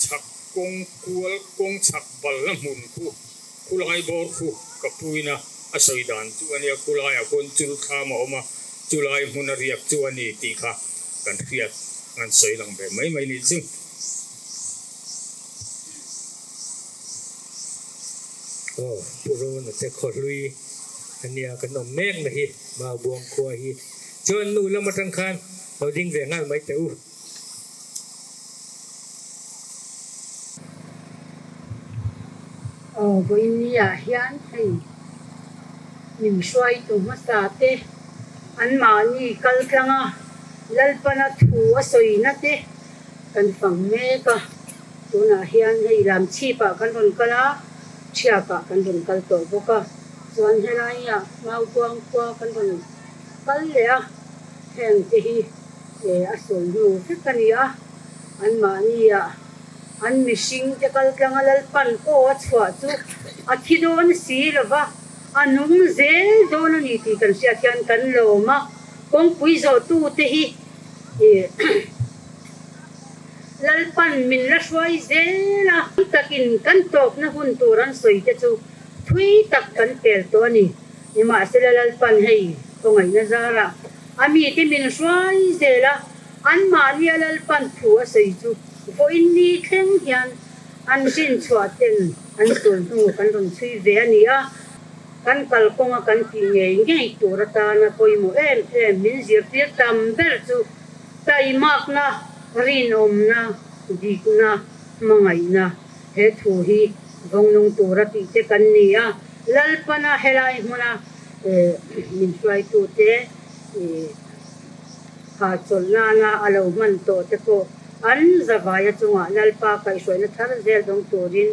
[SPEAKER 10] chhak kawng kual kawng chhak balna hmun khu khulai bawr khu ka puina a sawi dan chu a nia khulaiah khuan chul thlam a awm a chulai hmun a riak chu a ni tih kha kan hriat an sawi lang ve mai mai nih chu.
[SPEAKER 4] Aw Pu Rona te khaw hlui a nia kan awm mek na hi Maubuang khua hi chuan nu lam atang khan lo ding ve nghal mai teh u.
[SPEAKER 8] Aw vawiin ah hian hei min hruaitu hmasa te anmahni kal tlanga Lalpana thu a sawina te kan fang mek a, tunah hian hei lam chhipah kan rawn kal a, thiakah kan rawn kal tawh bawk a, chuan helaiah Maubuang khua kan rawn kal leh a, heng te hi a sawi hnu vek a ni a, anmahniah an mihring te kal tlanga Lalpan aw a chhuah chu a thi dawn si lo va, a nung zel dawn a ni tih kan hriat hian kan lawm a, kawngpui zawhtute hi Lalpan min la hruai zel a. Takin kan tawpna hun tur an sawi te chu thui tak kan pel tawh a ni. Nimahsela Lalpan hei khawngaihna zarah a mite min hruai zel a, anmahnia Lalpan thu a sawi chu vawiin ni thleng hian an hrinchhuah ten an sawi hnu kan rawn chhui ve a ni a. Kan kalkawnga kan tih ngei ngei tur atana pawimawh em em min zirtir tam ber chu taimakna, rinawmna, dikna, hmangaihna he thu hi vawngnung tura tih te kan ni a. Lalpana helai hmuna min hruaitute hahchawlh nana a lo hman tawh te pawh an zavaia chungah Lalpa kaihhruaina thar zel dawng turin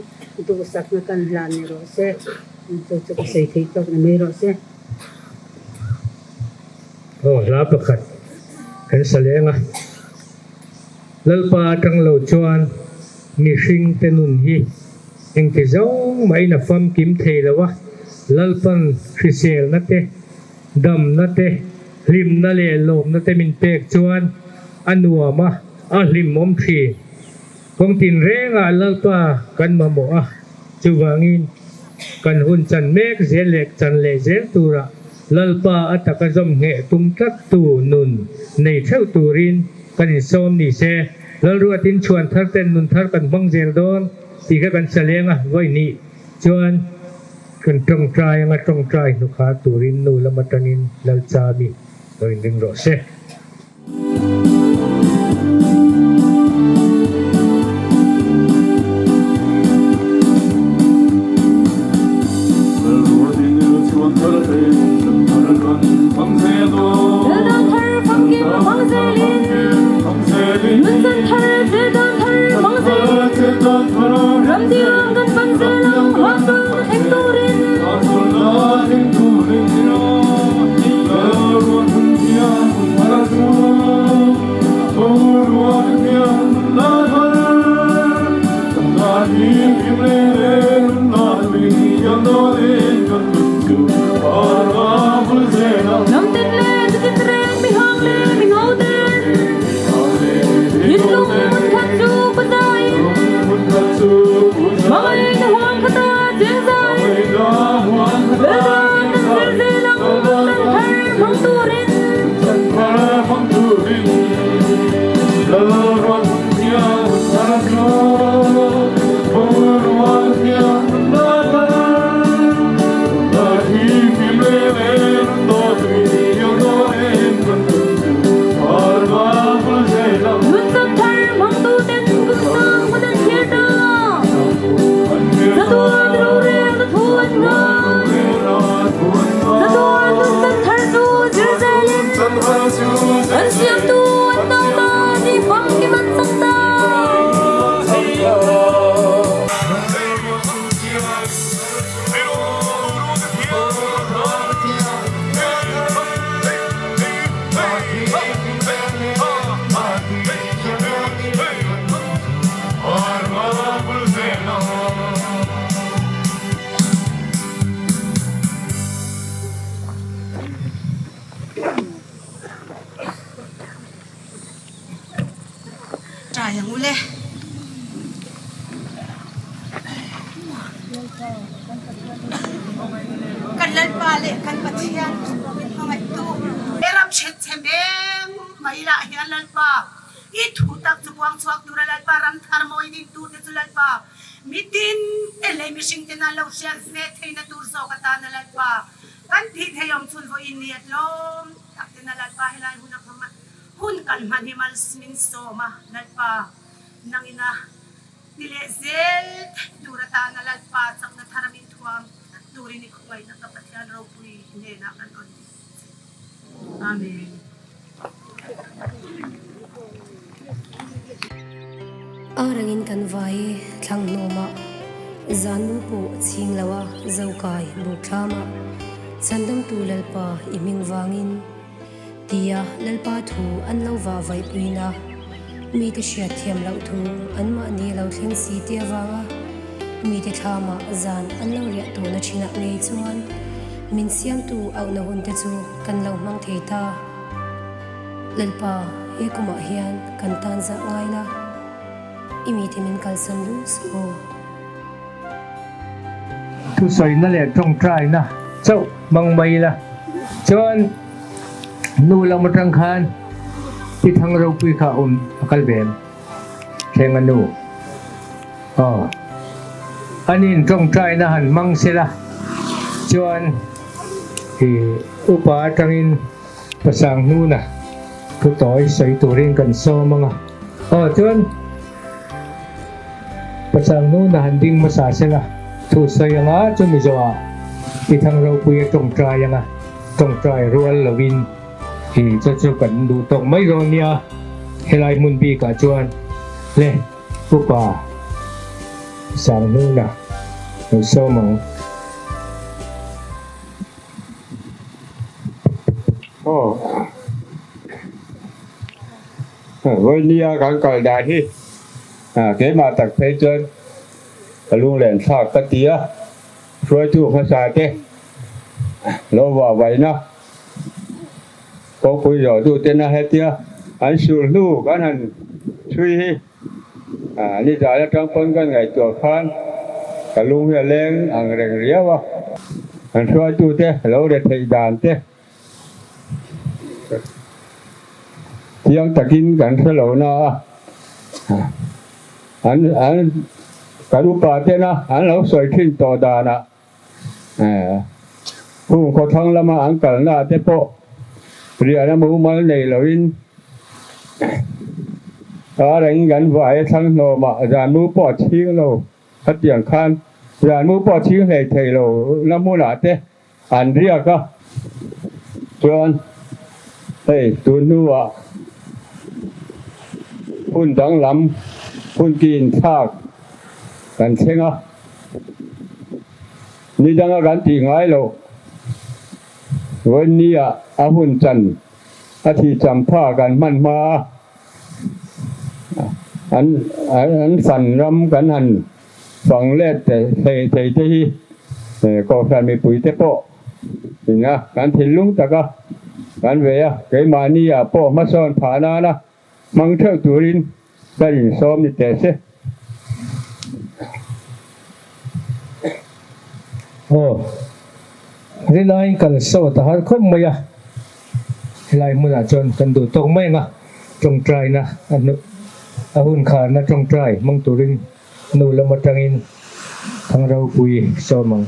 [SPEAKER 8] duhsakna kan hlan ni rawh se. Chu chu ka sawi theih tawk ni mai rawh se.
[SPEAKER 4] Aw hla pakhat kan sa leng a, Lalpa atang lo chuan mihring te nun hi engti zawng mahin a famkim thei lo a, Lalpan hriselna te, damna te, hlimna leh lawmna te min pek chuan a nuam a, a hlimawm thin. Kawng tinrengah Lalpa kan mamawh a, chuvangin kan hun chan mek zel leh chan leh zel turah Lalpa a taka zawm ngheh tum tlattu nun nei theuh turin kan insawm ni se. Lalruatin chhuan thar ten nun thar kan hmang zel dawn tih kha kan saleng a, vawi hnih chuan kan tawngtai anga tawngtai hnukha turin nu lam atangin Lalchami lo inring rawh se.
[SPEAKER 11] Ule. Kan Lalpa leh kan Pathian min hmangaihtu. He ram chhenchhe meng mai lah hian Lalpa i thu tak chu puang chhuak tura Lalpa ram thar mawi dingtu te chu Lalpa mitin te lei mihring ten an lo hriat ve theihna tur zawk atana Lalpa kan thih thei awm chhun vawiin ni a tlawm tak tena Lalpa helai hun a Hun kan hman hi malsmin sawm a, Lalpa nangin a ti leh zel theih tur atana Lalpa chakna thar a min thuam tlat turin i khawngaihna ka Pathian ropui hnenah kan rawn dil che. Amen.
[SPEAKER 1] Arangin kan vai e thlang hnawmah, zan mu pawh chhing lo a zokai buk thlamah, chhandamtu Lalpa i hming vangin. Tia Lalpa thu an lo vah vaihpuiin a, mite hriat thiam loh thu anmahni a lo thleng si tih avanga mite thlamah zan an lo riah tawhna thinah ngei chuan min siamtu auhna hunte chu kan lo hmang thei ta. Lalpa, he kumah hian kan tan zah ngai la, i mite min kalsan lu suh aw.
[SPEAKER 4] Thusawina leh tawngtaina chauh hmang mai ila chuan nu lam atang khan Pi Thang Ropui kha a awm a kal ve em? Thleng a nu. Aw. Anin tawngtaina han hmang sela chuan i upa atangin Pasang hnuna thu tawi sawi turin kan sawm ang a. Aw chuan. Pasal nuna han ding hmasa sela, thu sawi anga chu Mizoah i thang ropui a tawngtai anga tawngtai rual lovin i chu chu kan duh tawk mai dawn nia, helai hmun bikah chuan le upa sang hnuna lo sawm ang.
[SPEAKER 12] Aw. Vawinia kan kal dan hi keimah tak phei chuan ka lunglen thlak ka ti a, hruaitu hmasa te lo vah vaihna kawngpui zawh tu tena hetia an sul hnu kan han chhui hi nizan atang pawn kan ngaihtuah khan ka lung hi a leng ang reng riau a, an hruaitu te lo re theih dan te. Chiang takin kan hre lo na a, an an kan upa tena an lo sawi thin tawh danah hung khawthlang lama an kalna te pawh riahna mumal nei loin a rengin kan vai a thlang hnawmah zanmu pawh a chhing lo hetiang khan zanmu pawh a chhing hlei thei lo na hmunah te An riak a, chuan hei tun hnuah hun danglam hun ki inthlak kan thleng a, ni danga kan tih ngai loh vawinia a hun chan a thih champha kan hman hma a, an an fan ram kan han Fang let thei thei te hi Kohhran mipui te pawh ina kan thinlung taka kan vei a, keimahni ah pawh hmasawn phah nana hmang theuh turin ka insawm ni teh se.
[SPEAKER 4] Aw, rilaiin kan sawt a har khawp mai a, helai hmunah chuan kan duh tawk mai ang a, tawngtaina a hnuh a hun kharna tawngtai hmang turin Nu lam atangin thang ropui sawm ang.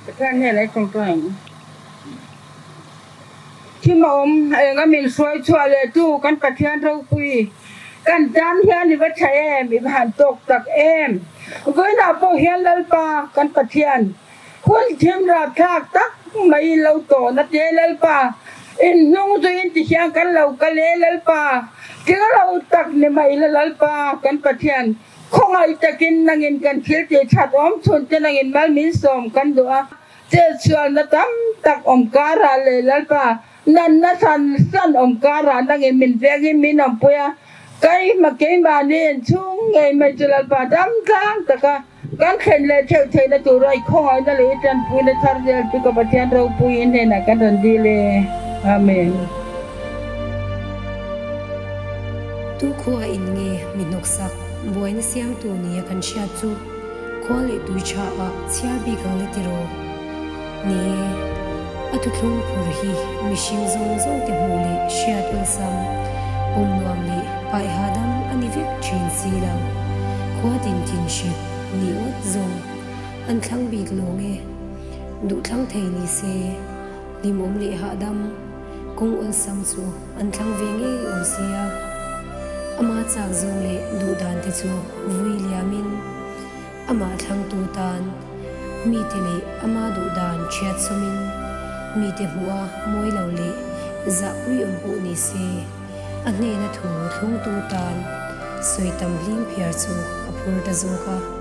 [SPEAKER 13] Pathian hnenah i tawngtai ang. Thim a awm, eng a min hruai chhuah leh tu kan Pathian ropui kan tan hian i va tha em, i va han tawk tak em. Vawiinah pawh hian Lalpa kan Pathian Hun thim rapthlak tak mai lo tawhna te Lalpa, in hnung chu in ti hian kan lo kal e Lalpa, tling lo tak ni mai la Lalpa kan Pathian, khawngaih takin nangin kan thil tih that awm chhun te nangin mal min sawm kan duh a, chetsualna tam tak awm karah leh Lalpa, Nanna san san awm karah nangin min vengin min awmpui a, Keimah keimahni inchhung ngei mai chu Lalpa dam tlang taka kan thlen leh theuh theihna tura i khawngaihna leh i tanpuina thar zel chu ka Pathian ropui i hnenah kan rawn dil e. Amen.
[SPEAKER 1] Tu khua in nge mi hnawksak buaina siamtu nia kan hriat chu khua leh tui tha ah chhiar bik ang le tiraw? Ni e, a thuthlung phur hi mihring zawng zawng te hmuh leh hriat awlsam, pawm nuam leh paih hahdam a ni vek thin si lo. Khua tin thin hrik nih ngawt zawng an thlang bik lawng e. Duh thlang thei ni se, hlimawm leh hahdam kawng awlsam chu an thlang ve ngei awm sia. Ama chak zawng leh duh dan te chu vui liamin Amah thlangtu tan mite leh ama duh dan thiat sawmin mite hmuh a mawi lo leh zahpui awm pawh ni se, a hnena thu thlungtu tan sawi tam hling phiar chu a phur ta zawk a.